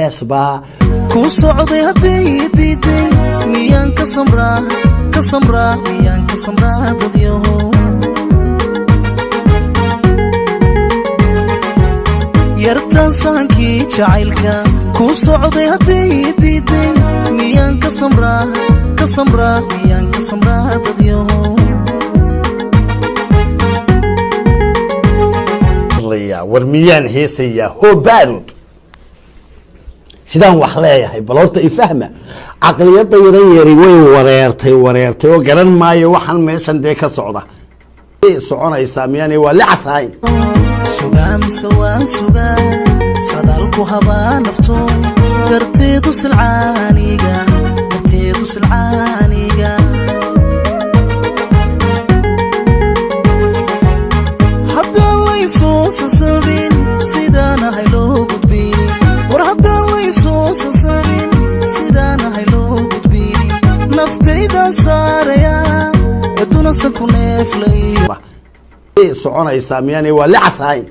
Heesbaa Kuu socday haddii diiday, miyaan ka samraa, ka samraa, miyaan ka samraa dadyaho? Yartaan sahankii jacaylka kuu socday haddii diiday, miyaan ka samraa, ka samraa, miyaan ka samraa dadyaho? Hadlayaa, war miyaan heesayaa? Hoobaarud sidaan wax leeyahay, bal horta ifahma. Caqliyadda yaran yari way wareertay, wareertay oo garan maayo waxaan meeshan dee ka socda. Soconaysaa miyaanay waa licas ahayn? Sugaa mise waan sugaa, sadaalku habaa nafto darteedu silcaaniga, darteedu silcaaniga. Haddaan laysoo sasabin sidaan ahay loo gudbin, war haddaan laysoo sasabin sidaan ahay loo gudbin, naftaydaa saaraya eedunasan ku neeflay. Soconaysaa miyaanay waa licas ahayn?